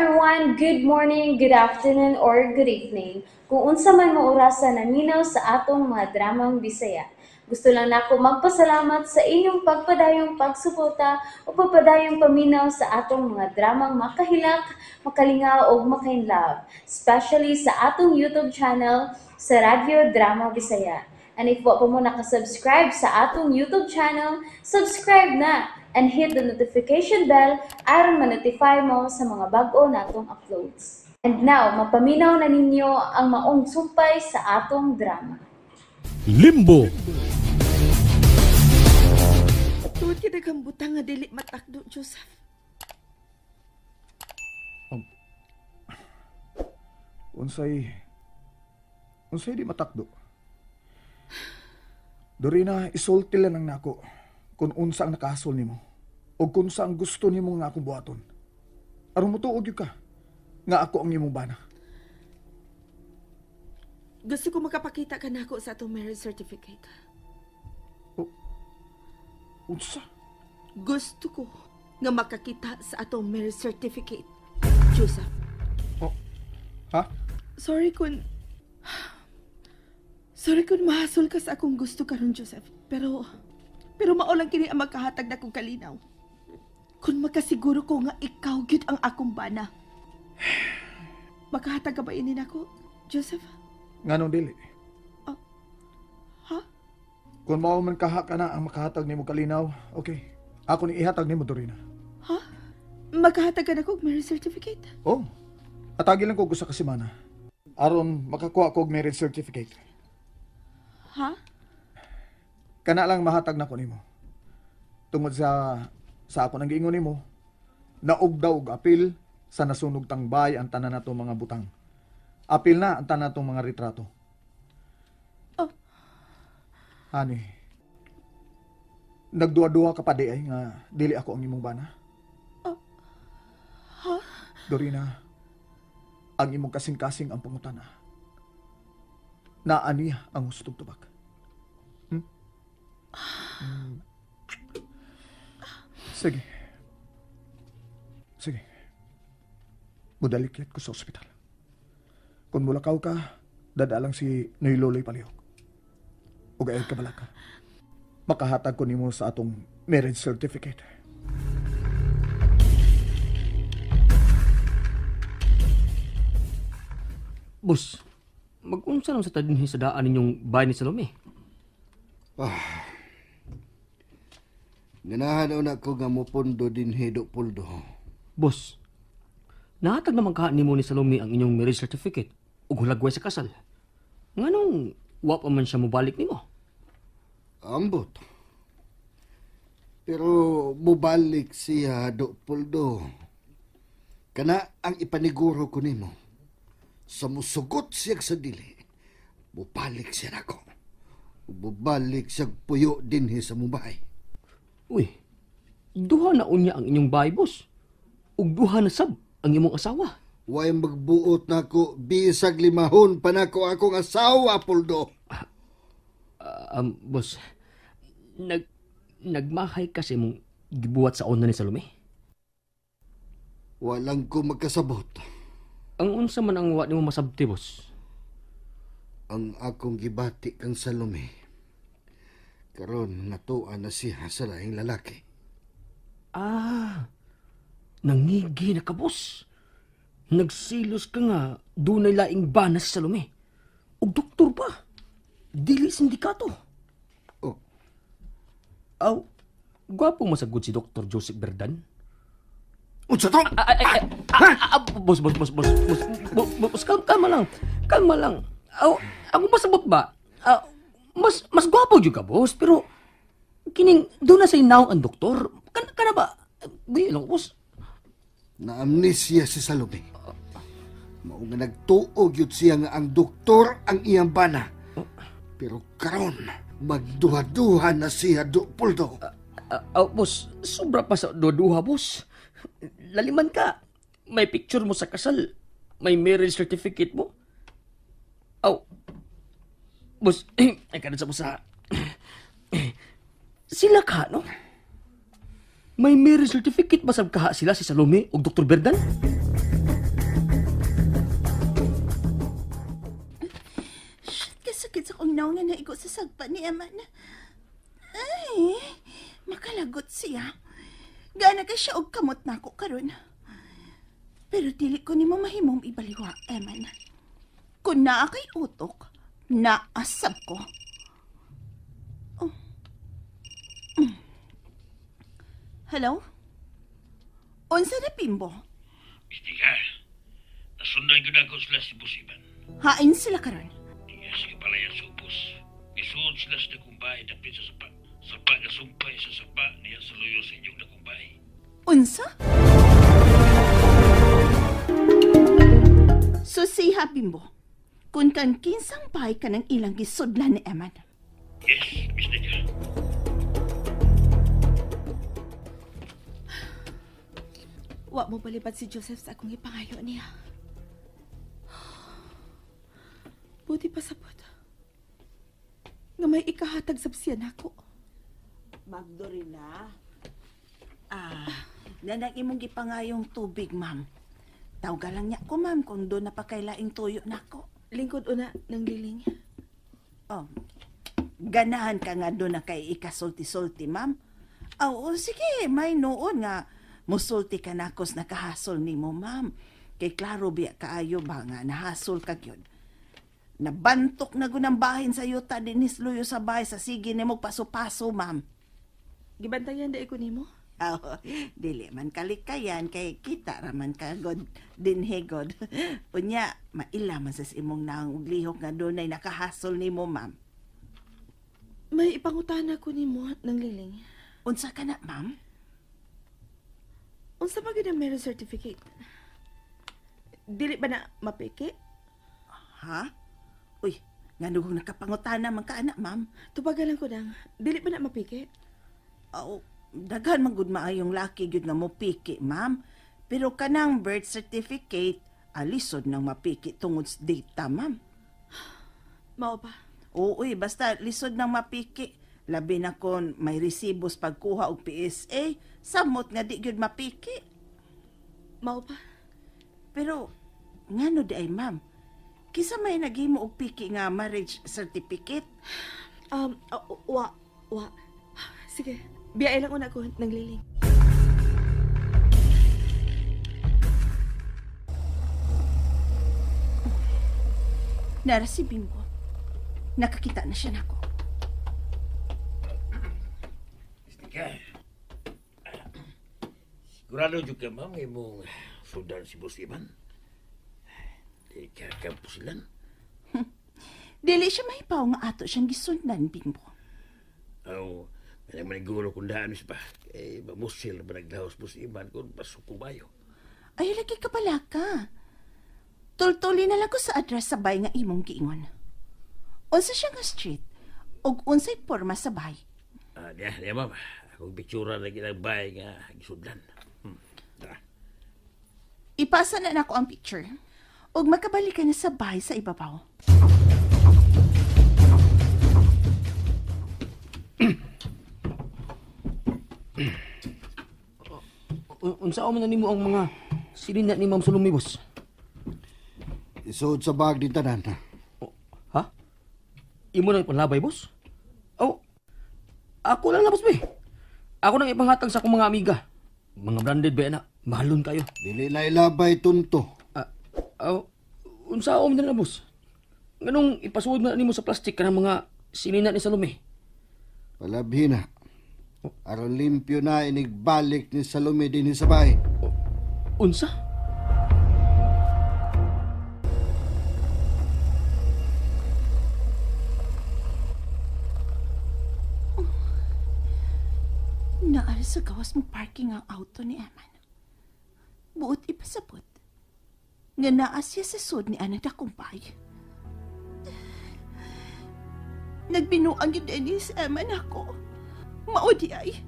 Everyone! Good morning, good afternoon, or good evening. Kung unsa man mo orasa naminaw sa atong mga dramang Bisaya. Gusto lang nako magpasalamat sa inyong pagpadayong pagsuporta o pagpadayong paminaw sa atong mga dramang makahilak, makalingaw o makainlove, especially sa atong YouTube channel sa Radyo Drama Bisaya. And if wa pa mo nakasubscribe sa atong YouTube channel, subscribe na and hit the notification bell aron ma-notify mo sa mga bag-o natong uploads. And now, mapaminaw na ninyo ang maong sumpay sa atong drama. Limbo. Tuod kita kang butang nga dili matakdo, Joseph. Unsay di matakdo? Dorina, isulti lang ang nako kung unsa ang nakahasol nimo o kung unsa ang gusto nimo nga akong buhaton. Aron motuo gyud ka nga ako ang imong bana. Gusto ko makapakita ka nako sa atong marriage certificate. Oh, unsa? Gusto ko nga makakita sa atong marriage certificate, Joseph. Oh, ha? Sorry kung mahasol ka sa akong gusto karon, Joseph. Pero mao lang kini ang makahatag na kong kalinaw. Kung makasiguro ko nga ikaw gyud ang akong bana. Makahatag ka ba ini nako, Joseph? Nganong dili? Ha? Kung mao man kaha ka na ang makahatag nimo kalinaw, okay. Ako ni ihatag nimo, Dorina. Ha? Makahatag ka na kog marriage certificate? Oh. Atagi lang ko usa ka semana aron makakuha kog marriage certificate. Ha? Kana lang mahatag nako nimo. Tungod sa ako nang giingon nimo, naog daw og apil sa nasunog tangbay ang tanan nato mga butang. Apil na ang tanan natong mga retrato. Oh. Ani, nagduha-duha ka pa di ay nga dili ako ang imong bana. Oh. Ha? Dorina, ang imong kasing-kasing ang pangutana. Naa niya ang hustog tubag. Hmm? Hmm. Sige. Sige. Mudalikyat ko sa ospital. Kung mulakaw ka, dadalang si Noy Loloy palihog. O gayad ka balaka. Makahatag ko nimo sa atong marriage certificate. Boss, mag-unsa lang sa tadinhi sa daan ninyong bahay ni Salome? Ah. Ganahan na ko nga mupundo dinhi do puldo. Boss, nahatag naman ka nimo ni Salome ang inyong marriage certificate ug hulagway sa kasal. Nganong wa pa man siya mobalik nimo? Ambot. Pero mobalik siya do puldo. Kana ang ipaniguro ko nimo. Sa musugot siya sa dili, mobalik siya nako. Mobalik siya puyo dinhi sa mubay. Uy, duha na unya ang inyong bahay, boss. Ug duha na sab ang imong asawa. Way magbuot nako bisag limahon pa nako akong asawa, Puldo. Boss, nagmahay kasi mong gibuhat sa una ni Salome? Walang ko magkasabot. Ang unsa man ang wa nimo masabti, boss? Ang akong gibati kang Salome. Karon natuan na siya sa laing lalaki. Ah, nangigi na ka, boss. Nagsilos ka nga, dunay laing bana si Salome. Og doktor pa. Dili sindikato. Oh. Aw, gwapo masagod si Dr. Joseph Berdan. Unsa to? Boss, boss, kalma lang. Kalma lang. Aw, ako masabot ba? Mas gwapo jud ka, boss, pero kining doon na sa inaw ang doktor. Kana ba? Di lang, boss. Na-amnesia si Salome. Mao nga nagtuo gyud siya nga ang doktor ang iyang bana. Pero karon magduha-duha na siya do puldo. Boss, sobra pa sa duha-duha, boss. Laliman ka. May picture mo sa kasal. May marriage certificate mo. Aw. Boss, ay kada sa busa. Sila ka, no? May marriage certificate ba sab kaha sila si Salome o Dr. Berdan? Linaw nga naigo sa sagpa ni Eman. Ay, makalagot siya. Gana ka siya og kamot nako karon. Pero dili ko nimo mahimong ibaliwa, Eman. Kung naa kay utok, naasab ko. Oh. Hello? Unsa na, Bimbo? Mistika, nasundan ko na ako sila si Boss Ivan. Hain sila karon. Diya sa kapalayan sa ubos. Isuod sila sa dakumbay, dapit sa sapa. Sapa nga sumpay sa sapa, niya sa luyo sa inyong dakumbay. Unsa? So siha, Bimbo, kung kan kinsang bahay ka ng ilang gisudlan ni Eman. Yes, Mistika. Wa mo balibad si Joseph sa akong ipangayo niya. Buti pa sabot nga may ikahatag sab siya nako. Magdorina. Nanang imong gipangayong tubig, ma'am. Tawga lang niya ko, ma'am, kung doon napakailaing tuyo nako. Lingkod una ng liling. Oh, ganahan ka nga doon na kay ikasulti-sulti, ma'am. Oh, sige, may noon nga musulti ka nakos nakahasol nimo, ma'am. Kay klaro biya kaayo ba nga nahasol ka gyud. Nabantok na gunang bahin sa yuta dinis luyo sa bahay sa sige nimo paso-paso, ma'am. Gibantayan dai ko nimo. Oh, dili man kalikayan kay kita raman ka god dinhe god. Unya maila man sa imong naang og lihok nga dunay nakahasol nimo, ma'am. May ipangutana ko nimo ng liling. Unsa ka na, ma'am? Unsa ba gyud ang marriage certificate? Dili ba na mapiki? Ha? Uy, ngano kung nakapangutana man ka ana, ma'am? Tubagan lang ko nang, dili ba na mapiki? Oh, daghan man gud maayong laki gyud nga mopiki, ma'am. Pero kanang birth certificate, alisod nang mapiki tungod sa data, ma'am. Mao pa? Oo, basta lisod nang mapiki. Labi na kon may resibos pagkuha og PSA, samot nga di gyud mapiki. Mao pa? Pero ngano di ay, ma'am? Kisa may naghimo og piki nga marriage certificate? Wa. Sige, biyay lang una ko ng liling. Nara si Bimbo. Nakakita na siya nako. Mistika, sigurado juga ma'am imong sundan si Boss Ivan. Di ka kampusilan. Dili siya mahipaw nga ato siyang gisundan, Bimbo. Aw, may maniguro kung daan ba? Eh, mamusil ba naglaos Boss Ivan kung pasuko bayo? Ay, lagi ka pala ka. Tultuli na lang ko sa address sa bay nga imong giingon. Unsa siya nga street ug unsay porma sa bay? Diya, ma'am. Akong pictura na ginang bay nga gisudlan. Tara. Ipasa na nako ang picture. Ug makabalik ka na sa bahay sa ibabaw. Unsa man na nimo ang mga silina ni Ma'am Salome, boss? Isuod sa bag ni tanan. Oh, ha? Imo nang ipanlabay, boss? Oh, ako lang na, boss, be. Ako nang ipanghatag sa akong mga amiga. Mga branded ba na? Mahalon kayo. Dili na ilabay, tunto. Unsa man na, boss? Nganong ipasuod na nimo sa plastic kanang mga sinina ni Salome? Palabhi na. Aron limpyo na inigbalik ni Salome dinhi sa bahay. Unsa? Naa sa gawas mo parking ang auto ni Eman. Buot ipasabot nga naa siya sa sud ni Ana Dakumpay. Nagbinuang yun din si Eman ako. Maudi ay.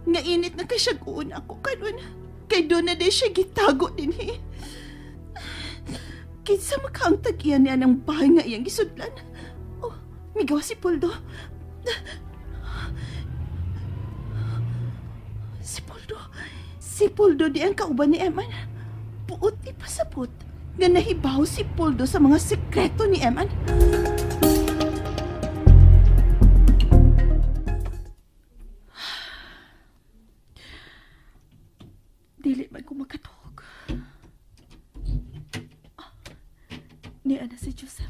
Nga init na kasyaguon ako karon. Kay doon na din siya gitago din eh. Kinsa makaang tag-iyan niya ng bahay nga iyang gisudlan. Oh, migaw si Poldo. Si Poldo. Si Poldo di ang kauban ni Eman. Buot ipasabot nga nahibaw si Poldo sa mga sekreto ni Eman. makatog. Ah, niya na si Joseph.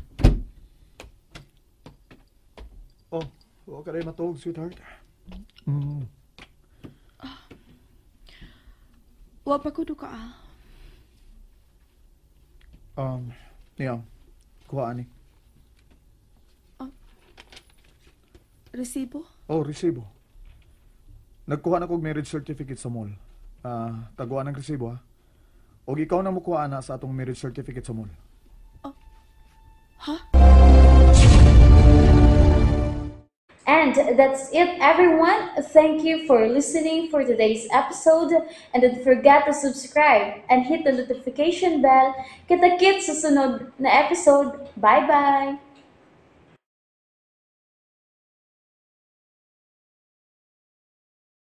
Oh, wa ka rin matuog, sweetheart. Wa pa ko ka ah. Niya, kuha ani. Resibo? Oh, resibo. Nagkuha na kog marriage certificate sa mall. Ah, taguan ang resibo ha. Og ikaw na mukuha na sa atong marriage certificate sa mall. Ha? And that's it, everyone. Thank you for listening for today's episode. And don't forget to subscribe and hit the notification bell. Kita-kits sa sunod na episode. Bye-bye!